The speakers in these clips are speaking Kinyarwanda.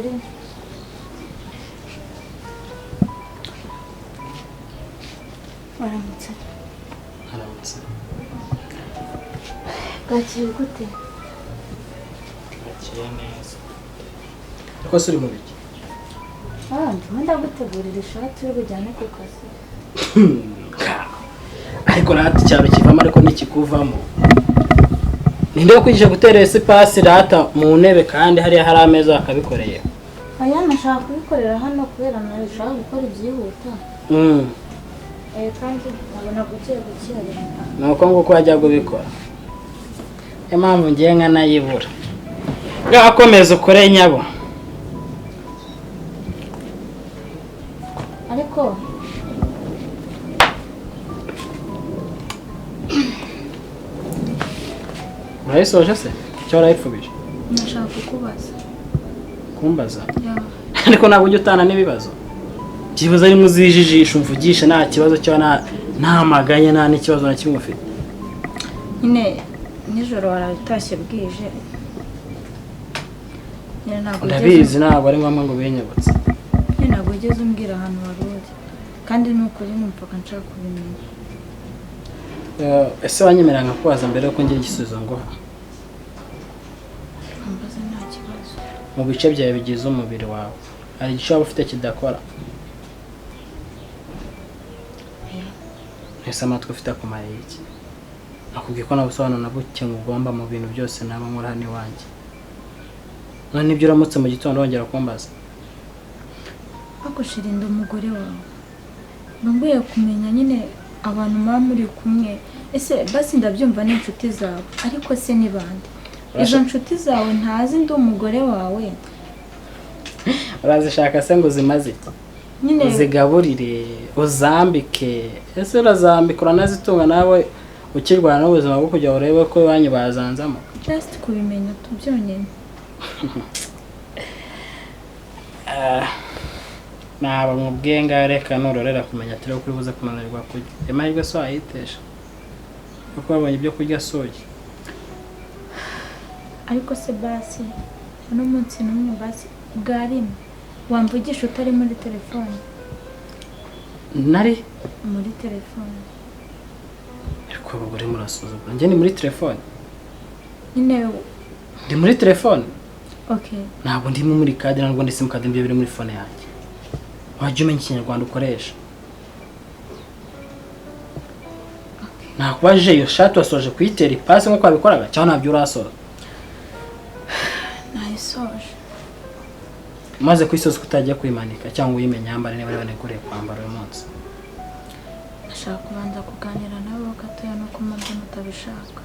Chéri, waramutse? Haramutse. Bwakeye gute? Bwakeye neza. Ariko se uri mu biki? Ah, ndimo ndagutegurira ishati uri bujyane ku kazi. Ariko rata icyaro kivamo ariko ntikikuvamo. Ninde wakwigisha gutera esipasi rata mu ntebe kandi hariya hari ameza wakabikoreye? Aya nashaka kubikorera hano kubera nawe ushaka gukora ibyihuta. Kandi nkabona gugiye gukererwa. Nuko nguko wajya kubikora. Niyo mpamvu ngiye nkanayibura. Ngakomeza ukore nyabo. Ariko urayisoje se? Icyo warayipfubije? Nashaka kukubaza. Kumbaza? Ariko ntabwo ujya utana n'ibibazo. Byibuze ari muzijijisha umvugisha nta kibazo cyo nta maganya nta n'ikibazo na kimwe ufite. Nyine nijoro waratashye bwije. Ndabizi ntabwo ari ngombwa ngo binyibutse. Nyine ntabwo ugeze umbwira ahantu wari uri. Kandi nukuri numvaga nshaka kubimenya. Ese wanyemerera nkakubaza mbere yuko ngira igisubizo nguha? Mbaza nta kibazo. Mu bice byawe bigize umubiri wawe hari igice waba ufite kidakora? Ese amatwi ufite akumariye iki? Nakubwiye ko nta busobanuro na buke ngugomba mu bintu byose naba nkora hano iwanjye. None nibyo uramutse mu gitondo wongera kumbaza? Ariko shirinda umugore wawe. Mba kumenya nyine abantu muba muri kumwe. Ese basi ndabyumva n'inshuti zawe, ariko se ni bande? Izo nshuti zawe ntazi ndi umugore wawe. Urazishaka se ngo zimaze iki? Nyine uzigaburire, uzambike. Ese urazambika uranazitunga nawe ukirwana n'ubuzima bwo kujya urebe ko iwanyu bazanzamo? Just kubimenya tubyonyine. Naba nkubwiye ngaho reka nurorera kumenya atari kuri buze kunanirwa kurya. Amahirwe so ayitesha. Kuko wabonye ibyo kurya soya. Ariko se basi uno munsi n'umwe basi bwarimo wamvugisha utari muri telefone? Nari muri telefone. Ariko abagore murasuzugura. Njye ni muri telefone. Nyine ndi muri telefone. Okay. Ntabwo ndimo muri kadi ntabwo ndi simukadi ibyo biri muri phone yanjye. Wajya umenya ikinyarwanda ukoresha. Nakubajije iyo shati wasoje kuyitera ipasi nk'uko wabikoraga cyangwa ntabyo urasoza? Nayisoje. Umaze kuyisoza utagiye kuyimanika cyangwa uyimenya yambara niba baneguriye kwambara uyu munsi? Nashaka kubanza kuganira nawe gatoya nuko mbona utabishaka.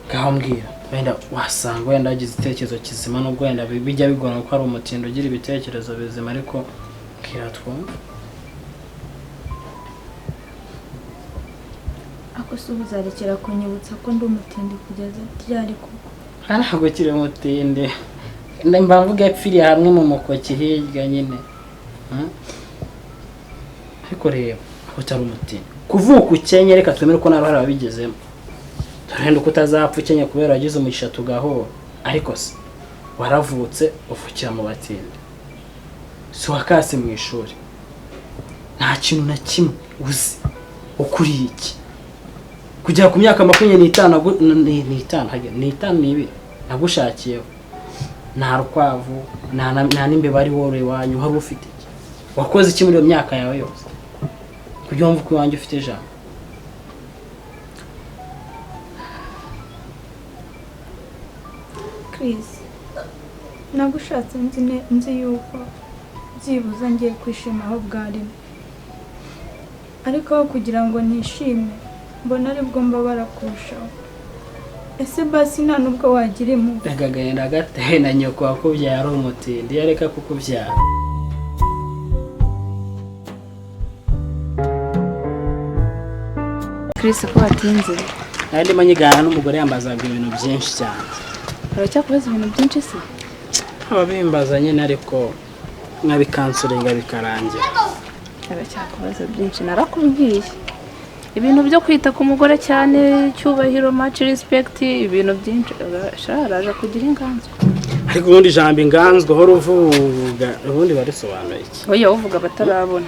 Ngaho mbwira. Wenda wasanga wenda wagize igitekerezo kizima nubwo wenda bijya bigorana ko ari umutindo ugira ibitekerezo bizima ariko mbwira twumve. Ako se uzarekera kunyibutsa ko ndi umutindi kugeza ryari koko? Ntabwo ukiri umutindi. Mba mvuga yapfiriye hamwe mu mukoki hirya nyine. Ariko reba utari umutindi. Kuvuka ukenye reka twemere ko nta ruhare wabigizemo. Turenda ko utazapfa ukenye kubera wagize umugisha tugahora. Ariko se waravutse uvukira mu batindi. Si wakase mu ishuri. Nta kintu na kimwe uzi ukuriye iki. Kugera ku myaka 25 n'itanu n'ibiri nagushakiyeho. Nta rukwavu nta n'imbeba ari woroye iwanyu wari ufite iki? Wakoze iki muri iyo myaka yawe yose? Kugira ngo uko iwanjye ufite ijambo. Chris, nagushatse nzi yuko byibuze ngiye kwishima aho bwarimo. Ariko aho kugira ngo nishime mbona aribwo mbabara kurushaho. Ese basi nta nubwo wagira impuhwe? Agagenda gatewe na nyoko wakubyaye ari umutindi yareka kukubyara. Chris ko watinze? Nari ndimo nyigana n'umugore yambazaga ibintu byinshi cyane. Uracyakubaza ibintu byinshi se? Ababimbaza nyine ariko nkabikansuringa bikarangira. Aracyakubaza byinshi narakubwiye. Ibintu byo kwita ku mugore cyane, cyubahiro, much respect, ibintu byinshi. Sharaje kugira inganzo. Ariko ubundi ijambo inganzwa uhora uvuga, ubundi barisobanuye iki? Oya, uvuga batarabona.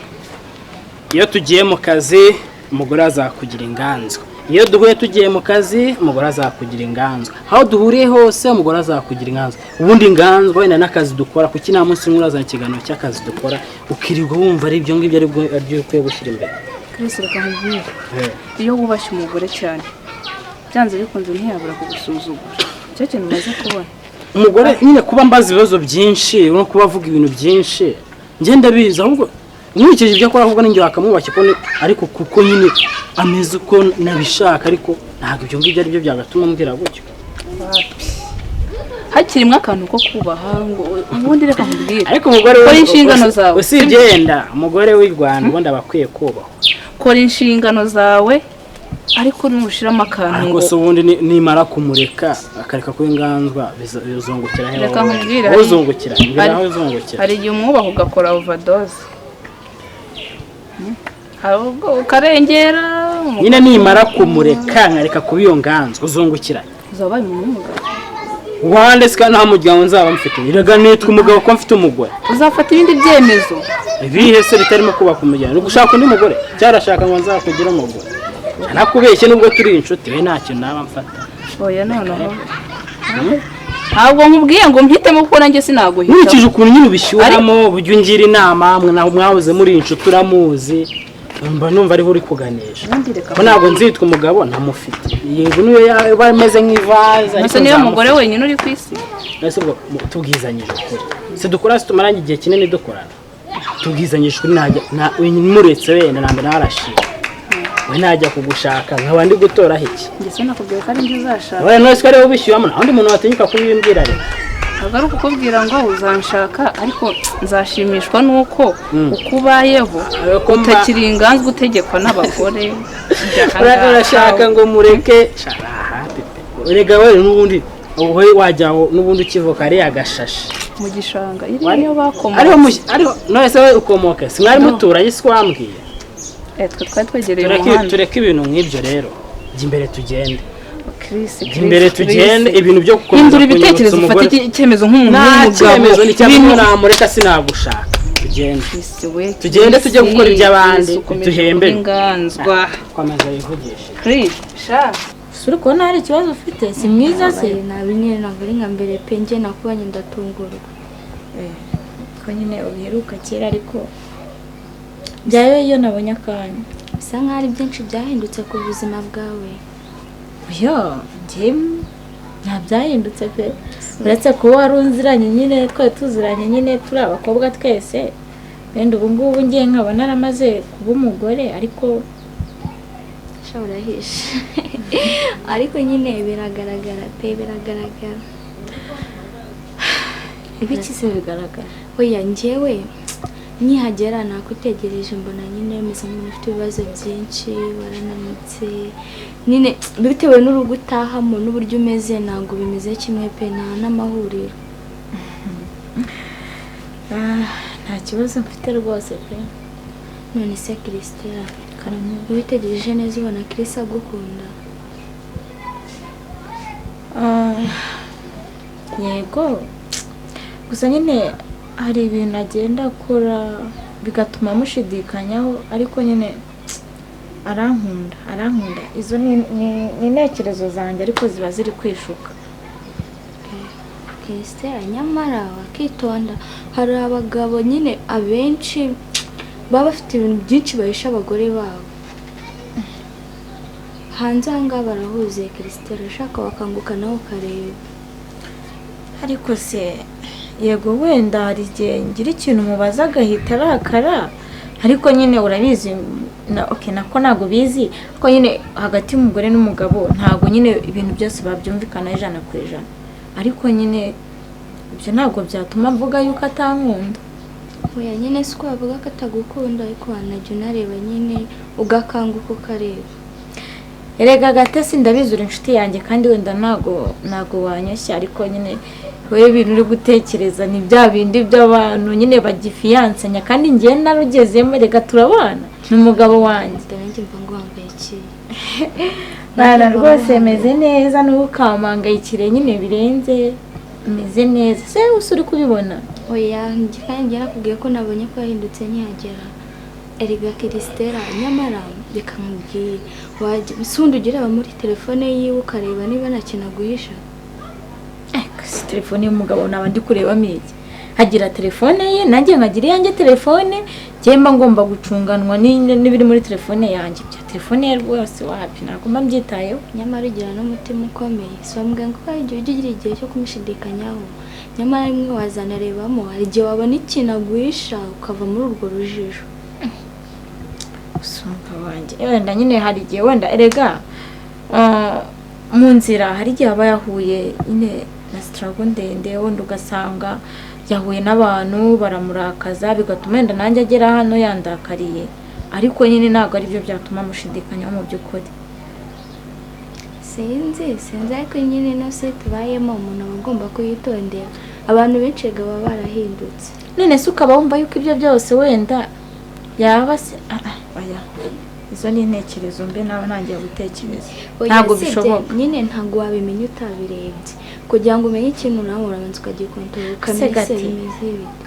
Iyo tugiye mu kazi, umugore azakugira inganzwa. Iyo duhuye tugiye mu kazi, umugore azakugira inganzwa. Aho duhuriye hose, umugore azakugira inganzwa. Ubundi inganzwa wenda n'akazi dukora, kuki nta munsi umwe urazana ikiganiro cy'akazi dukora, ukirirwa wumva ari ibyo ngibyo aribyo ukwiye gushyira imbere? Chris, reka nkubwire, iyo wubashye umugore cyane, byanze bikunze ntiyabura kugusuzugura. Icyo kintu umaze kubona. Umugore nyine kuba mbaza ibibazo byinshi no kuba avuga ibintu byinshi, njye ndabizi. Ahubwo nkurikije ibyo akora, ahubwo ninjye wakamwubashye ko ariko kuko nyine ameze uko nabishaka. Ariko ntabwo ibyo ngibyo ari byo byagatuma mbwira gutyo. Hakirimo akantu ko kubaha ngo ubundi reka nkubwire. Ariko umugore Kora inshingano zawe. Usibye yenda umugore w'i Rwanda, ubundi aba akwiye kubahwa. Kora inshingano zawe, ariko nushiramo akantu Ariko ngo se ubundi nimara kumureka, akareka kuba inganzwa, bizungukira he? Reka Wowe? nkubwire, Wowe uzungukira, mbwira aho uzungukira. Hari igihe umwubaha ugakora overdose, hari ubwo ukarengera. Nyine nimara kumureka nkareka kuba iyo nganzwa, uzungukira? Uzaba ubaye umuntu w'umugabo. Wande se? Kandi nta muryango nzaba mfite. Erega nitwa umugabo ko mfite umugore. Uzafata ibindi byemezo. Ibihe se bitarimo kubaka umuryango? Ni ugushaka undi mugore, cyarashaka ngo nzakugire umugore. Nakubeshye, nubwo turi inshuti, we nta kintu naba mfata. Oya, noneho ntabwo nkubwiye ngo mpitemo, kuko nanjye sinaguhitamo. Nkurikije ukuntu nyine ubishyuhamo, uburyo ungira inama, mwe naho mwahoze muri inshuti, uramuzi, mba numva ariho uri kuganisha. Ubundi reka Ko ntabwo nzitwa umugabo ntamufite. Yego, niyo yaba ameze nk'ivaze, ariko Gusa niyo mugore nzamufite. wenyine uri ku isi. Ese ubwo tubwizanyije ukuri, se dukora, se tumaranye igihe kinini dukorana, tubwizanyije ukuri, najya muretse wenda na mbere narashima, we najya kugushaka nkaba ndi gutoraho iki? Njye se nakubwiye ko ari njye uzashaka? Wowe none se ariwe ubishyuhamo? Nta wundi muntu watinyuka kubimbwira rero. Ntabwo ari ukukubwira ngo uzanshaka, ariko nzashimishwa n'uko uko ubayeho Ariko utakiri inganzwa utegekwa n'abagore. Urashaka ngo mureke sharaha pepe. Erega we n'ubundi wowe wajya aho n'ubundi ukivuka ari agashashi. Mu gishanga iriya niyo bakomotse. Ariho ariho none se we ukomoka? Si mwari muturanye? Si wambwiye? Twe twari twegereye Tureke, umuhanda. tureke ibintu nk'ibyo rero, jya imbere tugende. Chris, Jya imbere Chris, tugende. Chris. Ibintu byo gukomeza Hindura kunyibutsa ibitekerezo, ufate umugore. icyemezo nk'umuntu Nta w'umugabo. cyemezo ni cyangwa Ibintu- namureka sinagushaka. Tugende. Chris we, Tugende tujye Chris, gukora iby'abandi, Chris, ukomeje duhembe. kuba inganzwa. Komeza yivugishe. Chris, sha. Uri kubona hari ikibazo ufite? Si mwiza se? Nabi nyine, ntabwo ari nka mbere pe. Njye nakubonye ndatungurwa. Ko nyine ubiheruka kera, ariko byayo iyo nabonye akanya. Bisa nkaho ari byinshi byahindutse ku buzima bwawe. Oya, njye nta byahindutse pe, uretse kuba wari unziranye nyine, twari tuziranye nyine turi abakobwa twese. Wenda ubu ngubu ngiye nkaba naramaze kuba umugore, ariko Sha, urahishe, ariko nyine biragaragara pe, biragaragara. Ibiki se bigaragara? Oya, njyewe nkihagera nakwitegereje, mbona nyine umeze nk'umuntu ufite ibibazo byinshi, warananutse nyine bitewe n'urugo utahamo n'uburyo umeze. Ntabwo bimeze kimwe pe, nta n'amahuriro. Ah, nta kibazo mfite rwose pe. None se Christella, Karame. witegereje neza ubona Chris agukunda? Ah, yego, gusa nyine hari ibintu agenda akora bigatuma mushidikanyaho, ariko nyine arankunda, arankunda. Izo ni intekerezo zanjye, ariko ziba ziri kwishuka. Christella, nyamara wakitonda. Hari abagabo nyine abenshi baba bafite ibintu byinshi bahisha abagore babo. Hanze aha ngaha barahuzuye Christella, ushaka wakanguka nawe ukareba. Ariko se yego, wenda hari igihe ngira ikintu mubaza agahita arakara, ariko nyine urabizi na okay, nako ntabwo bizi ariko nyine hagati y'umugore n'umugabo ntabwo nyine ibintu byose babyumvikana 100%, ariko nyine ibyo ntabwo byatuma mvuga yuko atankunda. Oya nyine, si uko bavuga ko atagukunda, ariko wanajya unareba nyine, ugakanguka ukareba. Erega Gatesi, ndabizi uri inshuti yanjye, kandi wenda ntabwo wanyoshya, ariko nyine wowe ibintu uri gutekereza ni bya bindi by'abantu nyine bagifiyansanya, kandi njye narugezemo. Reka turabana, ni umugabo wanjye. Dore njye mva nguhangayikiye. Mwana, rwose meze neza, n'ubu ukampangayikire nyine birenze. Meze neza. Se uri kubibona? Oya, njye kandi njye nakubwiye ko nabonye ko yahindutse nkihagera. Erega Christella, nyamara reka nkubwire, wajya usundi ugera muri telefone yiwe ukareba niba nta kintu aguhisha. Si telefone y'umugabo naba ndi kurebamo iki? Agira telefone ye, nanjye nkagira iyanjye telefone, njye mba ngomba gucunganwa n'ibiri muri telefone yanjye. Bya telefone ye rwose wapi, ntabwo mba mbyitayeho. Nyamara ugira n'umutima ukomeye, si wambwira ngo hari igihe ujya ugira igihe cyo kumushidikanyaho, nyamara rimwe wazanarebamo, hari igihe wabona ikintu aguhisha ukava muri urwo rujijo. Gusa umugabo wanjye wenda nyine hari igihe wenda erega mu nzira hari igihe aba yahuye nyine na struggle ndende, wenda ugasanga yahuye n'abantu baramurakaza, bigatuma wenda nanjye agera hano yandakariye, ariko nyine ntabwo aribyo byatuma mushidikanyaho mu by'ukuri. Sinzi ariko nyine no se tubayemo umuntu aba agomba kuyitondera, abantu benshi baba barahindutse. None se ukaba wumva yuko ibyo byose wenda yaba se? Oya, izo ni intekerezo mbe nawe ntangiye gutekereza, ntabwo bishoboka nyine, ntabwo wabimenya utabirebye. Kugira ngo umenye ikintu nawe urabanza ukagikontorora ukamenya se bimeze bite.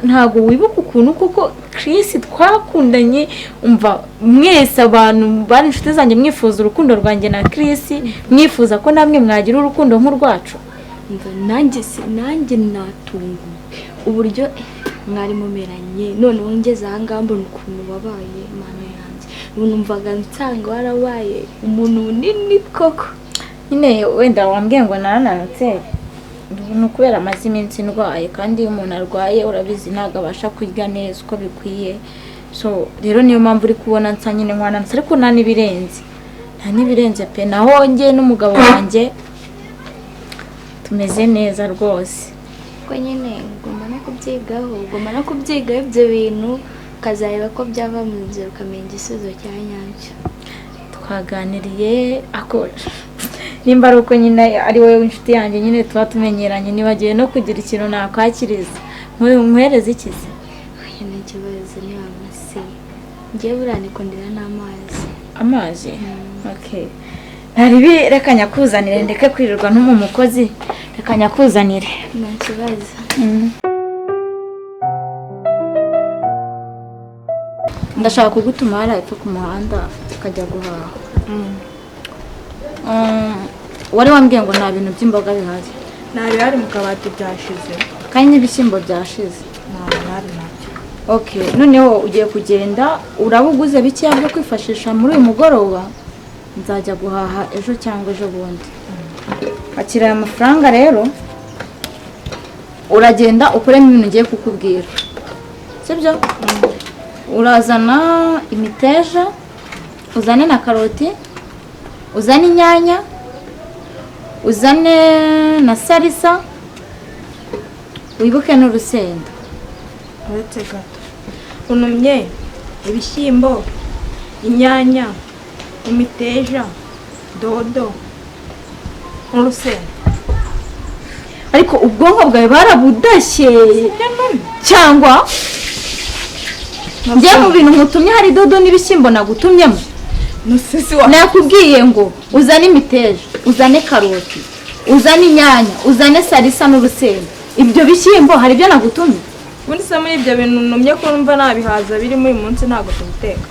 Ntabwo wibuka ukuntu koko Chris twakundanye, umva mwese abantu bari inshuti zanjye mwifuza urukundo rwanjye na Chris, mwifuza ko namwe mwagira urukundo nk'urwacu. Umva nanjye natunguwe uburyo mwari mumeranye, noneho ngeze aha ngaha mbona ukuntu wabaye, Mana yanjye, numvaga nsanga warabaye umuntu munini koko. Nyine wenda wambwiye ngo narananutse ni ukubera amaze iminsi ndwaye, kandi iyo umuntu arwaye urabizi ntabwo abasha kurya neza uko bikwiye, so rero niyo mpamvu uri kubona nsa nyine nkwananutse, ariko nta n'ibirenze pe. Naho njye n'umugabo wanjye tumeze neza rwose. Ko nyine ugomba no kubyigaho ibyo bintu, ukazareba ko byava mu nzira ukamenya igisubizo cya nyacyo. Twaganiriye ako nimba ari uko nyine ari wowe inshuti yanjye nyine tuba tumenyeranye, nibagiwe no kugira ikintu nakwakiriza. Nkuhereze iki se? Oya, nta kibazo, ni amase. Njye buriya nikundira n'amazi. Amazi? Okay. Ntaribi, reka nyakuzanire, ndeke kwirirwa n'umukozi, reka nyakuzanire. Nta kibazo. Ndashaka kugutuma hariya epfo ku muhanda tukajya guhaha. Wari wambwiye ngo nta bintu by'imboga bihari. Nta bihari mu kabati byashize. Kandi n'ibishyimbo byashize. Nta nabyo. Okay, noneho ugiye kugenda uraba uguze bikeya byo kwifashisha muri uyu mugoroba, nzajya guhaha ejo cyangwa ejo bundi. Akira aya mafaranga rero, uragenda ukuremo ibintu ngiye kukubwira, sibyo? Urazana imiteja, uzane na karoti, uzane inyanya, uzane na salisa, wibuke n'urusenda. Uretse gato, unumye ibishyimbo, inyanya, imiteja, dodo n'urusenda. Ariko ubwonko bwawe barabudashye cyangwa njye mu bintu nkutumye hari dodo n'ibishyimbo nagutumyemo? Nakubwiye ngo uzane imiteja, uzane karoti, uzane inyanya, uzane salisa n'urusenda. Ibyo bishyimbo hari ibyo nagutumye? Ubundi se muri ibyo bintu numye ko numva nabihaza biri muri munsi ntabwo tubiteka.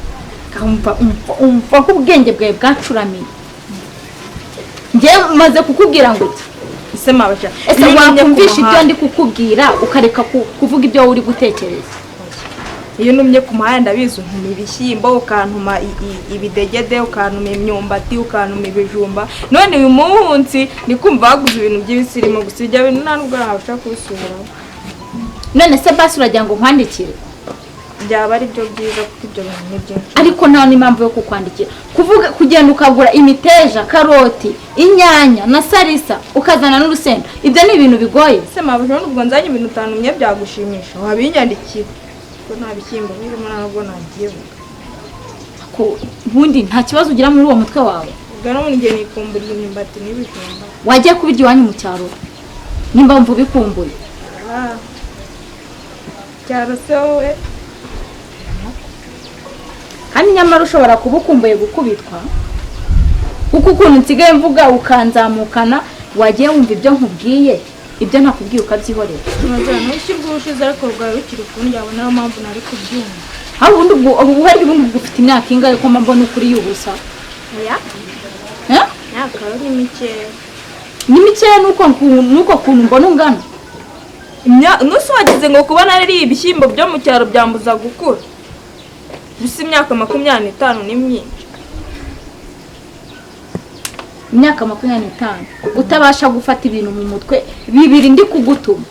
Umva ko ubwenge bwawe bwacuramiye. Njye maze kukubwira ngo ese mabacha, ese wakumvisha ibyo ndi kukubwira ukareka kuvuga ibyo uri gutekereza? Iyo numye ku muhanda ndabizi, untuma ibishyimbo, ukantuma ibidegede, ukantuma imyumbati, ukantuma ibijumba. None uyu munsi ni kumva baguze ibintu by'ibisirimu gusa, ibyo bintu nta nubwo nabasha kubisubiraho. None se basi uragira ngo nkwandikire? Byaba ari byo byiza kuko ibyo bintu ni byinshi. Ariko nta n'impamvu yo kukwandikira. Kuvuga kugenda ukagura imiteja, karoti, inyanya na salisa, ukazana n'urusenda, ibyo ni ibintu bigoye. Ese mabuja nubwo nzanye ibintu utanumye byagushimisha, wabinyandikiye ko nta bishyimbo birimo ntabwo nabyibuka. Ko ubundi nta kibazo ugira muri uwo mutwe wawe? Ubwo n'ubundi njye nikumburiye imyumbati n'ibijumba. Wagiye kubirya iwanyu mu cyaro nimba wumva ubikumbuye? Cyaro se wowe? Kandi nyamara ushobora kuba ukumbuye gukubitwa, kuko ukuntu nsigaye mvuga ukanzamukana, Wagiye wumva ibyo nkubwiye, ibyo ntakubwiye ukabyihorera. Ntushyi bw'ubushize ariko bwawe bukiri kundya, niyo mpamvu nari kubyumva. Aho ubundi ubwo ubu hari ubundi ubwo ufite imyaka ingahe ko mbona ukuri y'ubusa? Oya. Eh? Imyaka yo ni mikeya. Ni mikeya nuko kuntu mbona ungana. Nusu wagize ngo kuba naririye ibishyimbo byo mu cyaro byambuza gukura. Gusa imyaka 25 ni myinshi. Imyaka 25 utabasha gufata ibintu mu mutwe bibiri ndi kugutuma.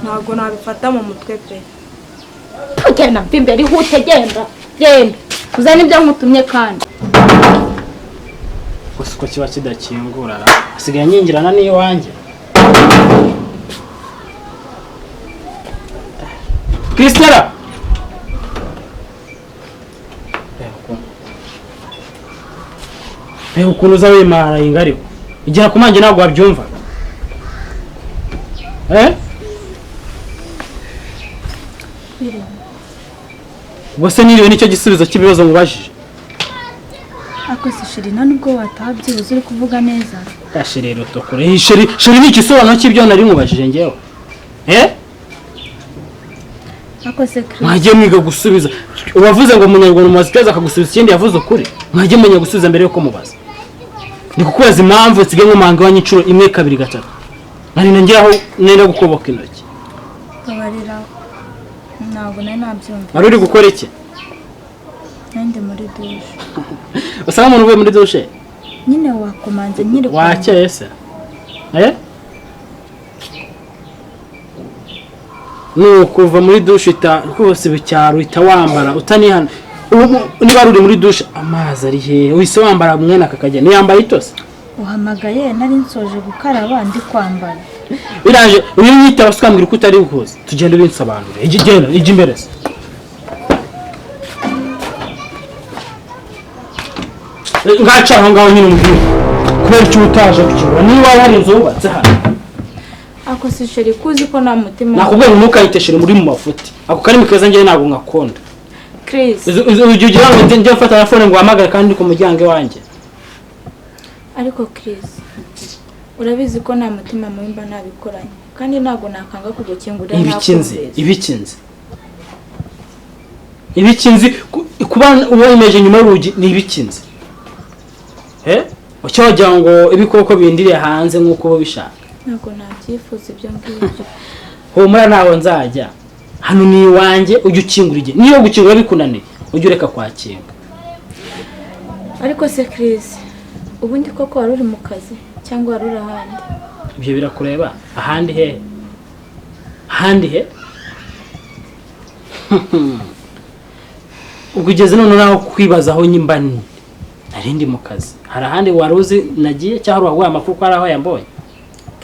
Ntabwo nabifata mu mutwe pe. Genda mva imbere, ihute, genda genda uzane ibyo nkutumye kandi. Gusa uko kiba kidakingura asigaye anyingirana n'iwanjye. Christella! Reba ukuntu uza wimara ingariko. Igera ku manje ntabwo wabyumva. Ubwo se niriwe nicyo gisubizo cy'ibibazo mubajije. Ako se shiri nta nubwo wataha byibuze uri kuvuga neza. Shiri rutokure. Shiri shiri ni igisobanuro cy'ibyo nari mubajije ngewe. Ako se Chris. Mwagiye mwiga gusubiza. Uwavuze ngo umunyarwanda mubaza ikibazo akagusubiza ikindi yavuze ukuri. Mwagiye menya gusubiza mbere yuko mubaza. Ndi kukubaza impamvu nsigaye nkomanga iwanyu inshuro 1 2 3. Nari nongeraho nenda gukoboka intoki. Babarira. Ntabwo nari nabyumva. Wari uri gukora iki? Nandi muri douche. Usanga umuntu uvuye muri douche? Nyine wakomanze nyiri wakeye se? Nukuva muri douche ita rwose bicyaro ita wambara utanihana. Ubu niba uri muri douche amazi ari he? Wise wambara mwene akakajya. Niyambaye itose. Uhamagaye nari nsoje gukaraba ndi kwambara. Biraje uyu nyita basukambwira uko utari gukoza. Tugende binsobanure. Igenda ijya imbere se. Ngaca aho ngaho nyine umubwire. Kubera icyo utaje kukibura niba hari inzu wubatse hano. Ako si sheri kuzi ko nta mutima. Nakubwiye ngo ntukayiteshere muri mu mafuti. Ako karimi keza njye ntabwo ngakunda. Chris. Ujya ugira ngo njye mfata na phone ngo uhamagare kandi ndi ku muryango iwanjye. Ariko Chris, urabizi ko nta mutima mubi mba nabikoranye kandi ntabwo nakanga kugukingurira. Ibikinze. Ibikinze kuba uwemeje nyuma y'urugi ni ibikinze. Ucyo wagira ngo ibikoko bindiriye hanze nkuko bo bishaka. Ntabwo nabyifuza ibyo ngibyo. Humura ntaho nzajya. Hano ni iwanjye ujye ukingura igihe. Niyo gukingura bikunaniye ujye ureka kwakinga. Ariko se Chris, ubundi koko wari uri mu kazi cyangwa wari uri ahandi? Ibyo birakureba. Ahandi he? Ahandi he? Ubwo ugeze none naho kwibaza aho nyimba ni. Nari ndi mu kazi. Hari ahandi wari uzi nagiye cyangwa waguye amakuru ko ari aho yambonye?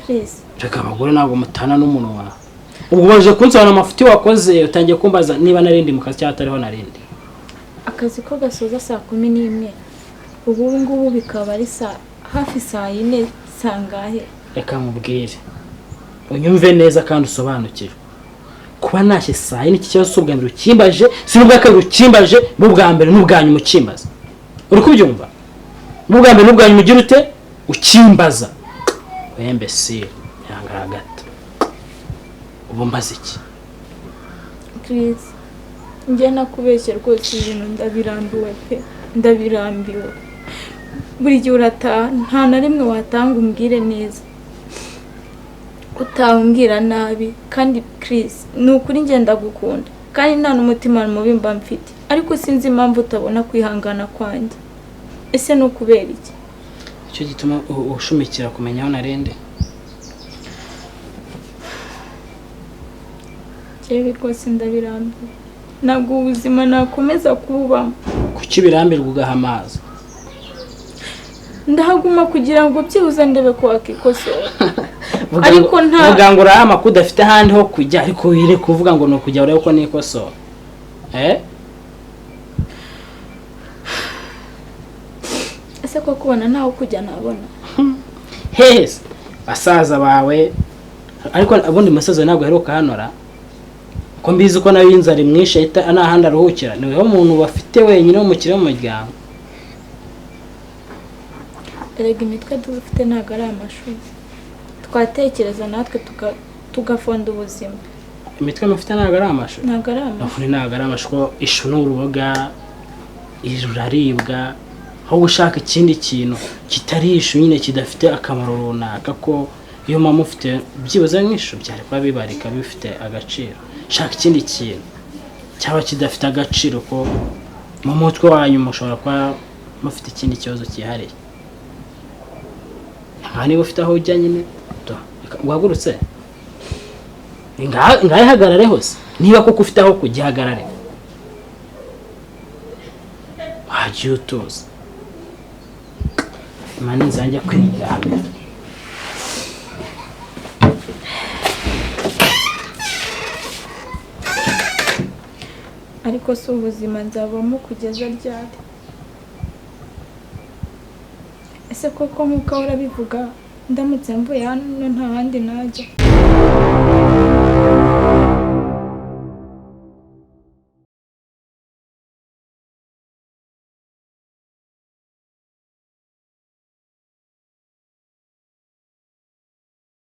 Chris. Reka abagore ntabwo mutana n'umuntu wawe. Ubwo baje kunsobanura amafuti wakoze utangiye kumbaza niba nari ndi mu kazi cyangwa atariho narindi. Akazi ko gasoza saa 11. Ubu ngubu bikaba ari hafi saa 4 sangahe. Reka nkubwire. Unyumve neza kandi usobanukirwe. Kuba nashye saa 4 iki kibazo si ubwa mbere ukimbaje, si n'ubwa kabiri ukimbaje, n'ubwa mbere n'ubwa nyuma ukimbaza. Uri kubyumva? N'ubwa mbere n'ubwa nyuma ugira ute? Ukimbaza. Wembe si yangaragata. Ubu mbaza iki? Chris, njye nakubeshye rwose ibintu ndabirambiwe pe. Ndabirambiwe. Buri gihe urataha nta na rimwe watanga umbwire neza. Utambwira nabi kandi Chris ni ukuri njye ndagukunda kandi nta n'umutima mubi mba mfite ariko sinzi impamvu utabona kwihangana kwanjye. Ese ni ukubera iki? Icyo gituma ushumikira kumenya aho narende. Jewe rwose ndabirambiwe. Ntabwo ubuzima nakomeza kububamo. Kuki birambirwa ugahamaza? Ndahaguma kugira ngo byibuze ndebe ko wakikosora. Ariko nta vuga ngo urahama ko udafite ahandi ho kujya ariko wire kuvuga ngo ni ukujya urebe ko nikosora. Ese ko kubona ntaho kujya nabona? Hese basaza bawe ariko abundi musaza ntabwo aheruka hanora. Ko mbizi ko nayo inzara imwishe ita nahandi aruhukira. Niwe umuntu bafite wenyine w'umukire mu muryango. Erega imitwe dufite ntabwo ari amashuri, twatekereza natwe tugafonda ubuzima. Imitwe mufite ntabwo ari amashu, ntabwo ari amashu, ntabwo ari amashu. Ishu ni uruboga, ruraribwa. Aho gushaka ikindi kintu kitari ishu nyine kidafite akamaro runaka, ko iyo mama ufite byibuze nk'ishu byari kuba bibarika bifite agaciro. Shaka ikindi kintu cyaba kidafite agaciro, ko mu mutwe wanyu mushobora kuba mufite ikindi kibazo cyihariye. Aha niba ufite aho ujya nyine wahagurutse ngahe hagarare hose, niba koko ufite aho kujya hagarare, wagiye utuza. Imana nzajya kwiryamira. Ariko si ubuzima nzabamo kugeza ryari? Ese koko nk'uko urabivuga ndamutse mvuye hano nta handi najya?